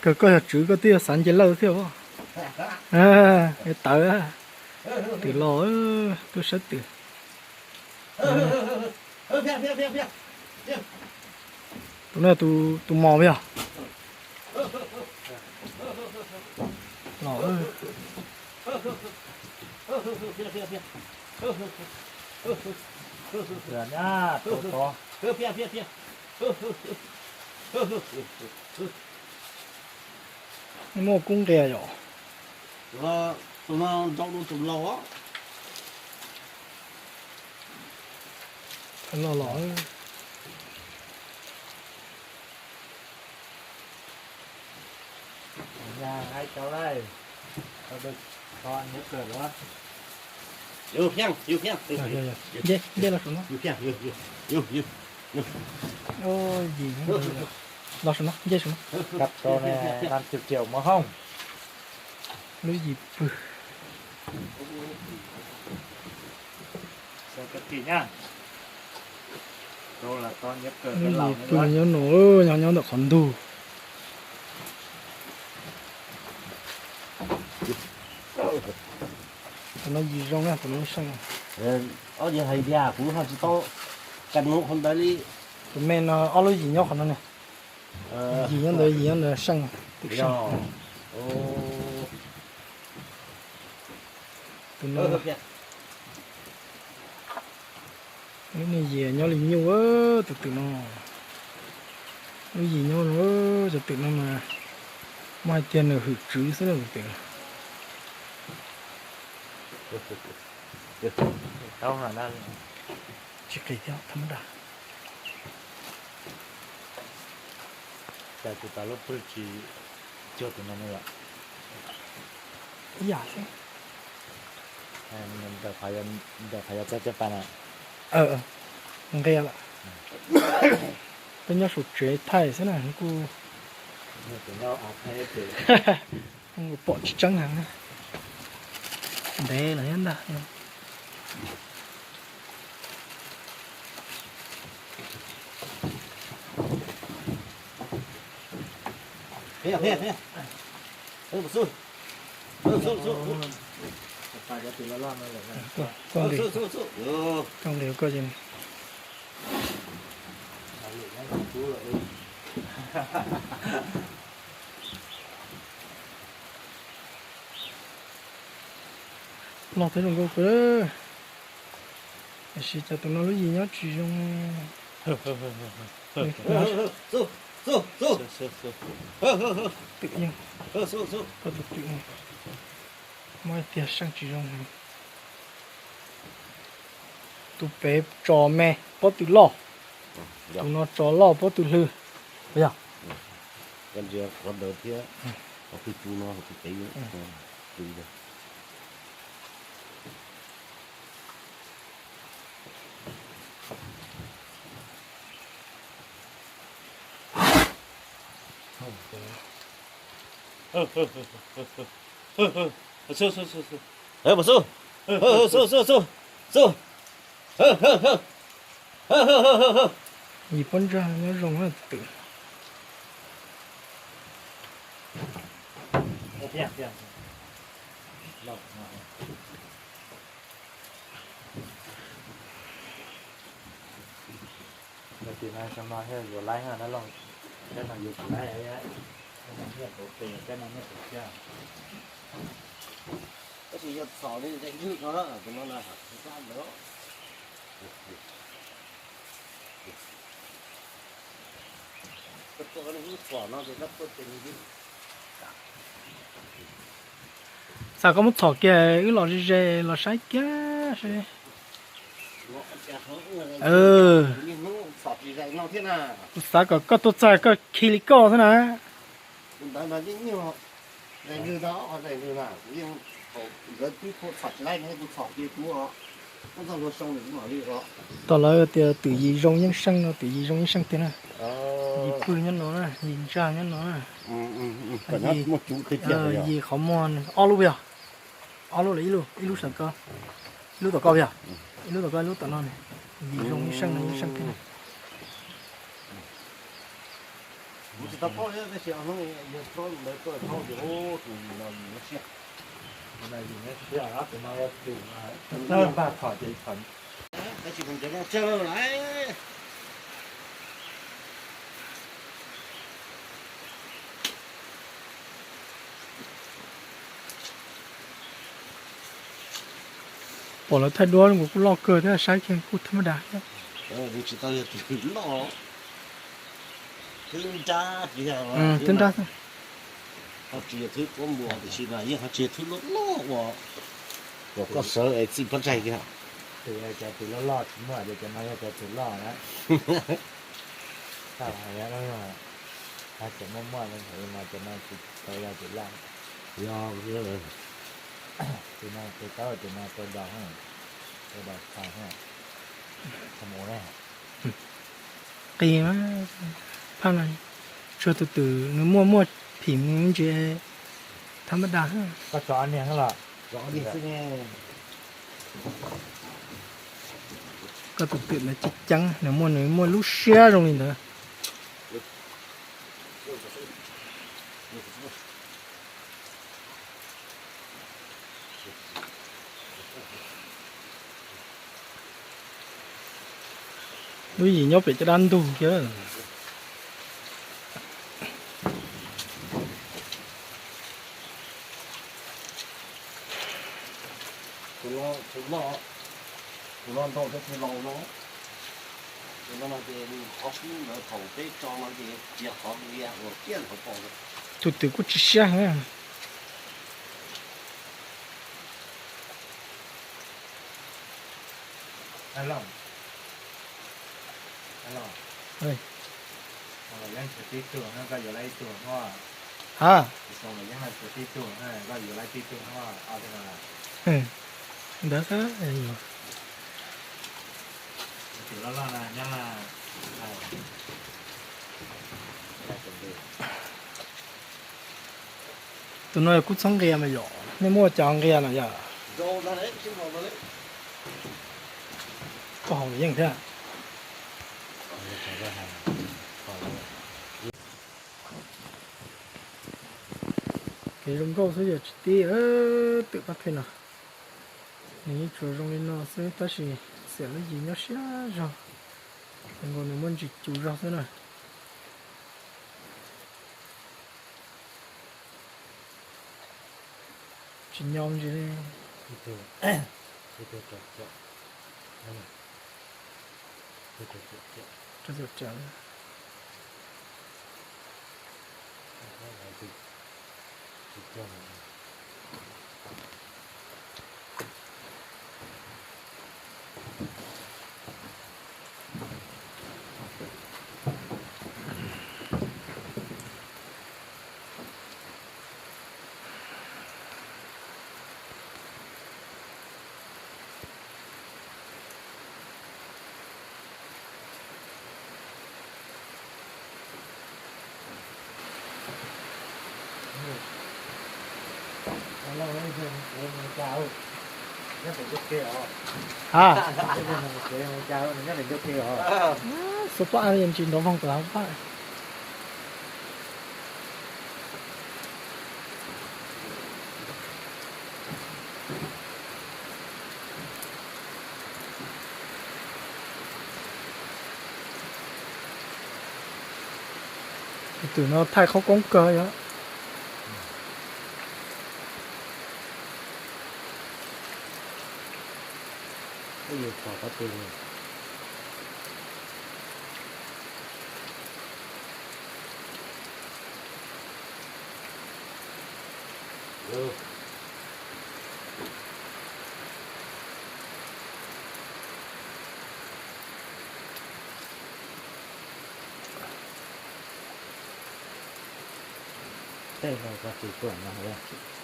Kawg koj yog tswv koj twb yuav xav nce lawj thiab os. Tawv, twm los, tuaj saib twm. Tus no tus mos yog los. Muaj kub nqia yom. Tus no nrau dua tus laus. Los los. Nce los saum no. Los saum no, nce saum no. Kab rau ne, năm chục triệu một hôm. Lub yim pwg. Lub yim pwg nyob no, nyob nyob ntawm qhov ntug. Tus no yim zoo na, tus no seej. Ob yog hais tias kuv ho tsis tau ka mus qhov ntawd li. Tus me no ob lub yim nyob qhov no ne. Yim nyob ntawd, yim nyob ntawd seej, twm seej. Tus no, lub niag yim nyob li nyuj, tus twm no. Lub yim nyob no, cov twm no mas muaj hais tias nws hwm tswv xwb na tus twm. Tsis qis thiab, thab mab dam. Cas tus tas lub pwg tsis cuag tus no ne yom? Ib yam xwb. Ntawm qhov yog cov caj pas na. Nqia lawm. Peb nyob saum tsev thaij xwb na kuj pom tsis tseeb heev. Ntev lawm thiab ntag. Koj nqis, koj nqis koj. Loj thiab zoo nkauj kawg. Tiam sis cas tus no lub yim nyob tsis zoo. Twm yeej, koj tus twm muab tiag seej tsis zoo. Tus pem tso me pob twm loj, tus no tso loj pob twm hlwb. Yog. Koj ntsia qhov ntawd thiab, qhov twg tu no, qhov twg pem tu. Xu, xu, xu, xu, xu, xu, xu, xu. Yim pob ntsag nyob zoo na twm. Tim no xyoo no thiaj yuav laib na, loj, teb no yuav tsis laib, teb no nyiaj tau pes, teb no nyiaj tau kiag. Tab sis yog txhom li zais lwg no, tus no na, kab ntawd. Xav koj muab txhom kiag wb los ze ze los saib kiag seb. Kuv xav kom koj tuaj txog koj khi li koj xwb na. Tom lawv tias twm yim zoo yeej seej no, twm yim zoo yeej seej tiag na. Yim pwg nyob no na, yim ntsag nyob no na. Yim qhov muag ob lub yog, ob lub los ib lub, ib lub sawv ko, ib lub tom ko, ib lub tom no, yim zoo yeej seej no, yeej seej tiag na. Tsis tau paub thiab, tab sis ob hnub yog txhob ntawd tuaj txhob ces ub tus yim no yim nyuaj siab. Tus no yim nyuaj siab, tus no yog tus tawg npaj thom ces thom. Tab sis kuv ncav no tsawg lawm. Pom lawv thaij duab kuv kuj loj kawg thiab, saib kiag kuj thab maj das thiab. Tsis tau yog tus loj, twb nrab, twb nrab. Ho tsis yog thwb quab npua tiam sis mas yeej ho tsis yog thwb loj loj uas, uas koj sawv es txij pob tsaig kiag. Tus cov tus loj loj tsis muaj, cov no yog cov tus loj na. Txhob hais, cov muaj muaj no, cov no tsis tau yog tus loj. Yog, tus no tus tau, tus no tau dos, tau dos txhais, txhais mus na. Qis mas, phaj no tsuag tus twm nws muaj muaj phim me ntsis thab maj das. Koj tso niag los. Koj tus twm ntawd ceeb ceeb, nws muaj nws muaj lub siab zoo li ntawd. Lub yim nyob pem caj dab ntug kiag. Tus no, tus no ntau thiab tus laus no. Tus no no ces nws qhov kub ntawd thaum peb tso no ces cia qhov lias uas ciaj ntawd pom. Tus twm kuj tsis siab heev. Los, los, yeej tshuav tib tug, koj yuav laib ib tug no. Ha, los yeej tshuav tib tug, koj yuav laib tib tug no. Ntawd xwb. Tus loj loj na nyob. Tus no yog kub txhob nqia mas yom, nej muaj cov nqia no yom? Koj haus yeej thiab. Kev zoo nkauj xwb yog tsis tib twm pab phem no. Nws yeej tsuas zoo li no xwb tab sis xiam lub yim nyob siab zog, nkaus nws muaj ntsis cus zog xwb na. Tsis nyo ntsis li. Ha, xub paj yeej tsis nrov voog tawm hauv paj. Tus no thaij qhob koob kawg yom. Tej no koj tsis tuaj no thiab.